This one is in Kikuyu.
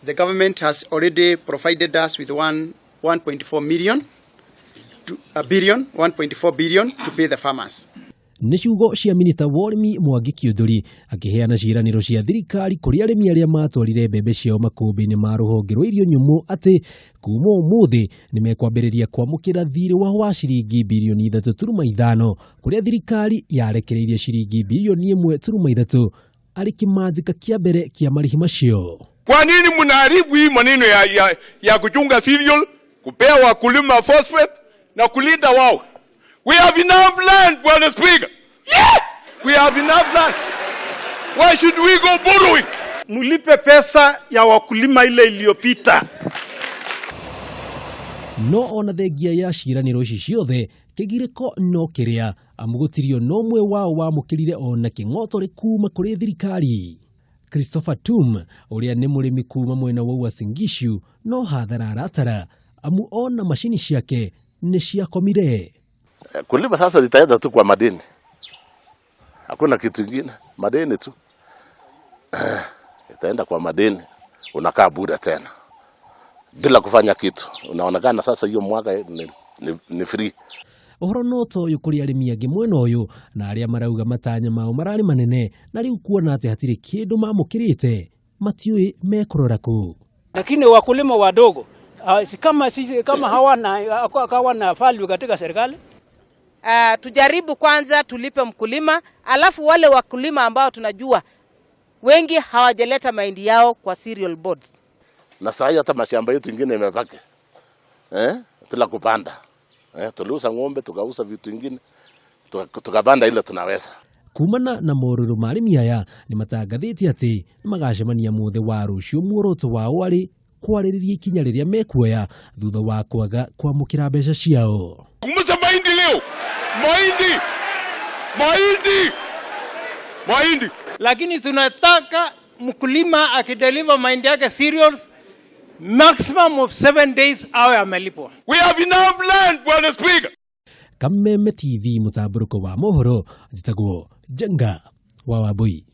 The government has already provided us with 1.4 million to, a billion, 1.4 billion to pay the farmers. Nĩ ciugo cia minista wa ũrĩmi Mwangi Kiunjuri akĩheana ciĩranĩro cia thirikari kũrĩ arĩmi arĩa matwarire mbembe ciao makũmbĩ-inĩ ma rũhonge rwa irio nyũmũ atĩ kuma ũmũthĩ nĩ mekwambĩrĩria kwamũkĩra thirĩ wao wa ciringi birioni 3.5, kũrĩa thirikari yarekereirie ciringi birioni 1.3 arĩ kĩmanjĩka kĩa mbere kĩa marĩhi macio. Kwa nini mnaharibu hii maneno ya kuchunga cereal, kupea wakulima phosphate na kulinda wao? We have enough land, Bwana Speaker. Yeah! We have enough land. Why should we go borrowing? Mlipe pesa ya wakulima ile iliyopita. No ona thengia ya ciĩranĩro ici ciothe, kĩgirĩko no kĩrĩa, amu gũtirĩ ona ũmwe wao wamũkĩrire ona kĩng'otorĩ kuma kũrĩ thirikari. Christopher Tum, ũrĩa nĩ mũrĩmi kuma mwena wa Uasin Gishu, no hathara aratara, amu ona macini ciake nĩ ciakomire. Kulima sasa zitaenda tu kwa madeni, hakuna kitu ingine, madeni tu itaenda kwa madeni. Unakaa bure tena bila kufanya kitu, unaonekana sasa hiyo mwaka ni free. Ũhoro no ta ũyũ kũrĩ arĩmi angĩ mwena ũyũ na arĩa marauga matanya mao mararĩ manene, na rĩu kuona atĩ hatirĩ kĩndũ mamũkĩrĩte, matiũĩ mekũrora kũ. Lakini wakulima wadogo si kama sisi kama hawana value katika serikali. Tujaribu kwanza tulipe mkulima, alafu wale wakulima ambao tunajua wengi hawajaleta mahindi yao kwa cereal board. Na saa hii hata mashamba yetu ingine imebaki bila kupanda. Tuliuza ng'ombe, tukauza vitu ingine, tukapanda ile tunaweza. Kumana na morũrũ ma arĩmi aya, nĩ matangathĩte atĩ nĩ magacemania mũthĩ wa rũciũ, muoroto wao arĩ kwarĩrĩria ikinya rĩrĩa mekuoya thutha wa kwaga kwamũkĩra mbeca ciao. Kumuza mahindi leo, mahindi, mahindi, mahindi. Lakini tunataka mkulima akideliver mahindi yake cereals, maximum of 7 days awe amelipwa. We have enough land, Bwana Speaker. Kameme TV, mũtambũrũko wa mohoro, njĩtagwo Njenga wa Wambui.